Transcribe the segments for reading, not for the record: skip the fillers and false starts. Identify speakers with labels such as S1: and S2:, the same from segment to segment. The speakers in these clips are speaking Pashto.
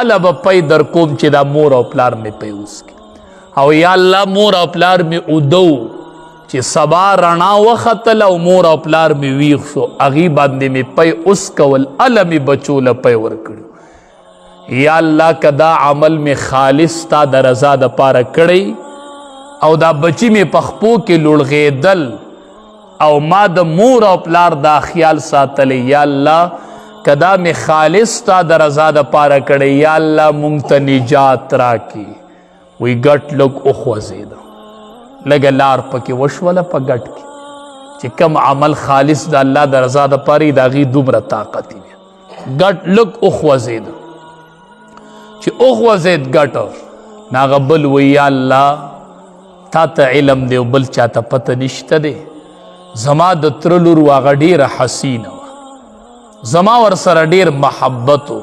S1: اله به پی در کوم چې دا مور او پلار مې پی وسکي. او یا الله مور او پلار مې اودو چې سبا رڼا وختله او مور او پلار مې ویښ شو، هغې باندې مې پی اوس کول، اله مې بچو له پی ورکړي. یا الله که دا عمل مې خالص تا د رضا دپاره کړی او دا بچی مې په خپو کې لوړغېدل او ما د مور او پلار دا خیال ساتلی، یا الله که دا مې خالص تا د رضا دپاره کړی، یا الله مونږ ته نجات راکړي. وی ګټ لږ وخوځېده، لږه لار پکې وشوله په ګټ کې چې کم عمل خالص د الله د رضا دپاره وي، د هغې دومره طاقت وي. ګټ لږ وخوځېده، چې وخوځېد ګټ، نو هغه بل وی یا الله تا ته علم دی او بل چا ته پته نشته دی، زما د تره لور وه، هغه ډېره حسینه وه، زما ورسره ډېر محبت و،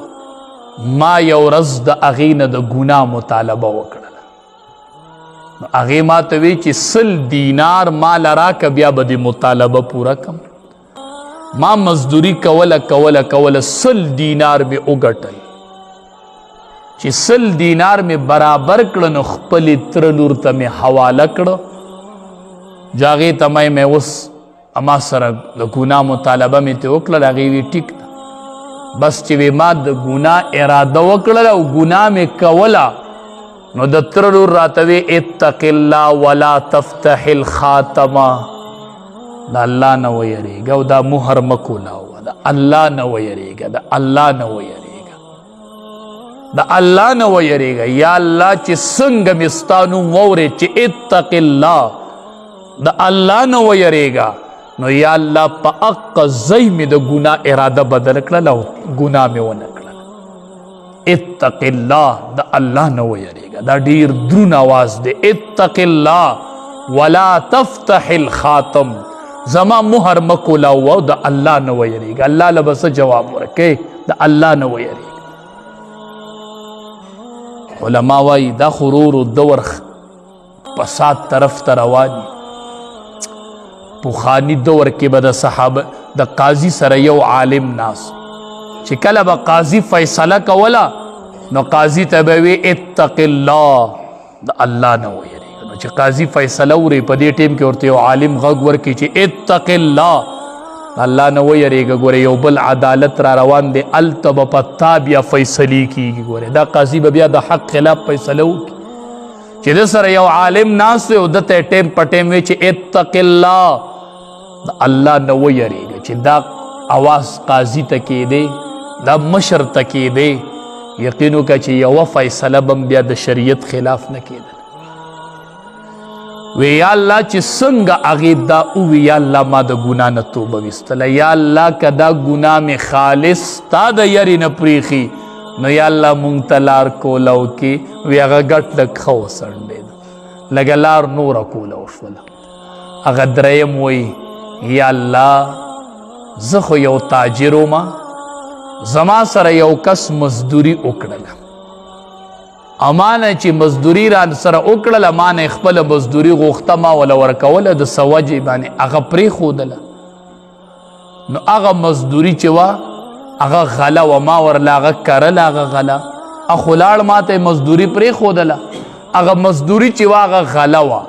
S1: ما یو ورځ د هغې نه د ګناه مطالبه وکړله. نو هغې ما ته وی چې 100 دینار ما له راکه، بیا به دې مطالبه پوره کم. ما مزدوري کوله کوله کوله، 100 دینار مې وګټل. چې 100 دینار مې برابر کړ، نو خپلې تره لور ته مې حواله کړه. جاغې ته مې اوس اما سره د ګناه مطالبه مې ترې وکړله، هغې وی ټیک ده. بس چې وی ما د ګناه اراده وکړله او ګناه مې کوله، نو د تره لور راته وی اتق الله ولا تفتح الخاتمه. د الله نه ویریږه او دا مهر مه کولاوه. د الله نه ویریږه، د الله نه ویریږه، د الله نه ویریږه. یا الله چې څنګه مې ستا نوم واورېد چې اتق الله، د الله نه ویریږه، نو یا الله په اق ځای مې د ګناه اراده بدل کړله او ګناه مې ونه کړله. اتق الله، د الله نه ویریږه، دا ډیر درون आवाज دی. اتق الله ولا تفتح الخاتم، زما مهر مه کولاوه او د الله نه ویریږه. الله له به څه جواب ورکوې؟ د الله نه ویریږه. علما وایي دا خو ورو دور فساد طرف ته روان دي. پخواني دور کې به د صحابه د قاضي سره یو عالم ناست، چې کله به قاضي فیصله کوله نو قاضي ته به وی اتق الله، د الله نه ویریږه. نو چې قاضي فیصله اوري په دې ټیم کې ورته یو عالم غږ ورکړي چې اتق الله، الله نه ویریږه، ګوره یو بل عدالت را روان دی، هلته به په تا بیا فیصلې کیږي. ګوره دا قاضي به بیا د حق خلاف فیصله وکړي. چې د سره یو عالم ناست وي او ده ته یې ټیم په ټیم وي چې اتق الله، د الله نه ویریږه. چې دا اواز قاضي ته کېدی، دا مشر ته کېدی، یقین وکړه چې یوه فیصله به هم بیا د شریعت خلاف نه کېدله. وی یا الله چې څنګه هغې دا ووي، یا الله ما د ګناه نه توبه ویستله، یا الله که دا ګناه مې خالص ستا د یرې نه پرېښي، نو یا الله مونږ ته لار کوله وکړي. وی هغه ګټ لږ ښه وڅنډېده، لږه لار نوره کوله وشوله. هغه دریم وایي یا الله زه خو یو تاجر وم، زما سره یو کس مزدوري وکړله، امانه چې مزدوري را سره وکړله، ما نه خپله مزدوري غوښته، ما وله ورکوله، د څه وجې باندې هغه پرېښودله. نو هغه مزدوري چې وه هغه غله وه، ما ورله هغه کرله، هغه غله خو لاړ، ما ته یې مزدوري پرېښودله. هغه مزدوري چې وه هغه غله وه،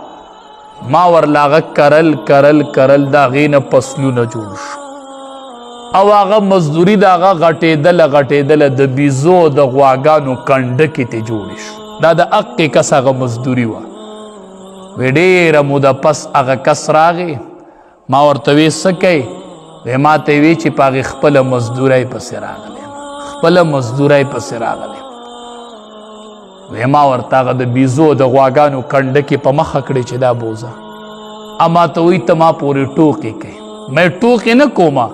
S1: ما ورله هغه کرل کرل کرل، د هغې نه فصلونه جوړ شو، او هغه مزدوري د هغه غټېدله غټېدله د بیزو د غواګانو کنډکې ته جوړې شو. دا د اقې کس هغه مزدوري وه. وی ډېره موده پس هغه کس راغی، ما ورته وی څه کوې؟ وی ما ته وی چې په هغې خپله مزدورۍ پسې راغلی یم، خپله مزدورۍ پسې راغلی یم. وی ما ورته هغه د بیزو د غواګانو کنډکې په مخه کړې چې دا بوځه. اما ته وایي ته ما پورې ټوکې کوې. مې ټوکې نه کومه،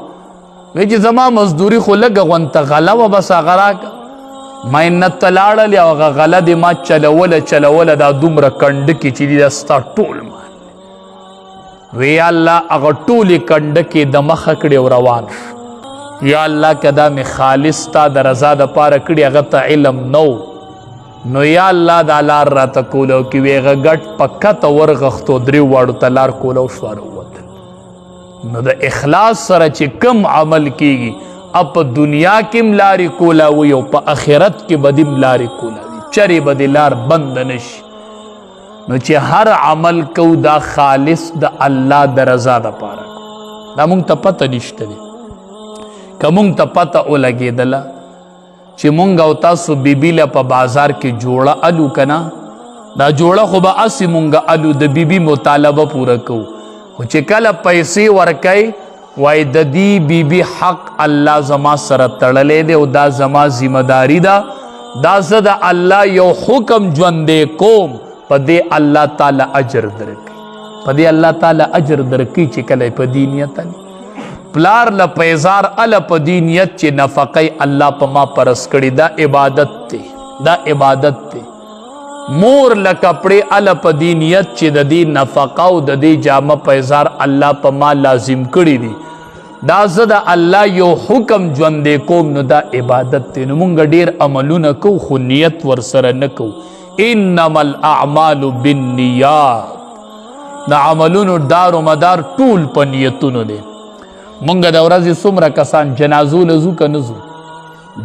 S1: وی چې زما مزدوري خو لږه غونته غله وه، بس هغه راکړه. ما یې نه ته لاړلې او هغه غله دې ما چلوله چلوله، دا دومره کنډکې چې دي دا ستا ټول مال. وی یا الله هغه ټولې کنډکې د مخه کړې او روان شو. یا الله که دا مې خالص ستا د رضا دپاره کړي، هغه ته علم نه و، نو یا الله دا لار راته کوله کې. وی هغه ګټ په کته ورغښتو، درې واړو ته لار کوله او شو راووتل. نو د اخلاص سره چې کم عمل کیږي په دنیا کې هم لارې کولاوي او په آخرت کې به دې هم لارې کولاوي، چرې به دې لار بنده نه شي. نو چې هر عمل کو دا خالص د الله د رضا دپاره کو، دا مونږ ته پته نشته دی. که مونږ ته پته ولګېدله چې مونږ او تاسو بیبي له په بازار کې جوړه الو که نه، دا جوړه خو به هسې مونږ الو د بیبي مطالبه پوره کوو، خو چې کله پیسې ورکوي وایي د دې بیبي حق الله زما سره تړلی دی او دا زما ذمه داري ده، دا زه د الله یو حکم ژوندی کوم، په دې الله تعالی اجر درکوي، په دې الله تعالی اجر درکوي چې کله یې په دې نیت علي. پلار له پیزار اله په دې نیت چې نفقه الله په ما پرس کړي، دا عبادت دی، دا عبادت دی. مور له کپړې اله په دې نیت چې د دې نفقه او د دې جامه پیزار الله په ما لازم کړي دي، دا زه د الله یو حکم ژوندی کوم، نو دا عبادت دی. نو مونږ ډیر عملونه کوو خو نیت ورسره نه کوو. انما الاعمال بالنیات، د عملونو دار و مدار ټول په نیتونو دی. مونږ د ورځې څومره کسان جنازو له ځو که نه ځو؟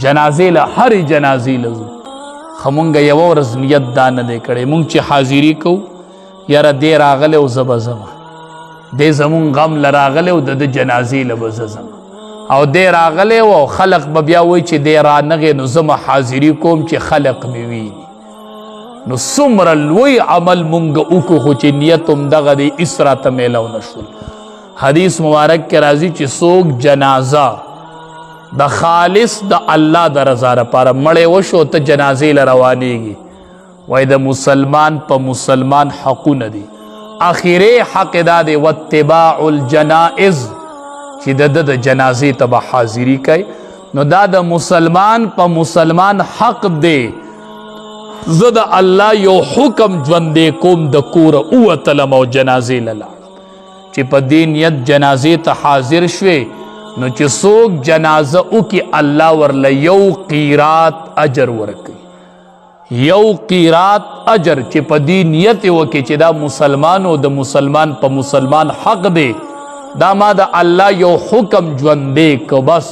S1: جنازې له هرې جنازې له ځو، خو مونږ یوه ورځ نیت دا نه دی کړی. مونږ چې حاضري کوو، یاره دی راغلی او زه به ځمه، دی زمونږ غم له راغلی او د ده جنازې له به زه ځم، او دی راغلی او خلق به بیا وایي چې دی رانغی نو زه به حاضري کوم چې خلق مې ویني. نو څومره لوی عمل مونږ وکړو خو چې نیت هم دغه دی هېڅ راته میلاو نه شول. حدیث مبارک کې راځي چې څوک جنازه د خالص د الله د رضا لپاره مړی وشو ته جنازې له روانېږي، وایي د مسلمان په مسلمان حقونه دي. اخرې حق دا دی واتباع الجنائز، چې د ده د جنازې ته به حاضري کوي. نو دا د مسلمان په مسلمان حق دی. زه د الله یو حکم ژوندی کوم، د کوره ووتلم او جنازې له لاړم. چې په دې نیت جنازې ته حاضر شوې، نو چې څوک جنازه وکړي الله ورله یو قیرات اجر ورکوي، یو قیرات اجر. چې په دې نیت یې وکړي چې دا مسلمان او د مسلمان په مسلمان حق دی، دا ما د الله یو حکم ژوندی که، بس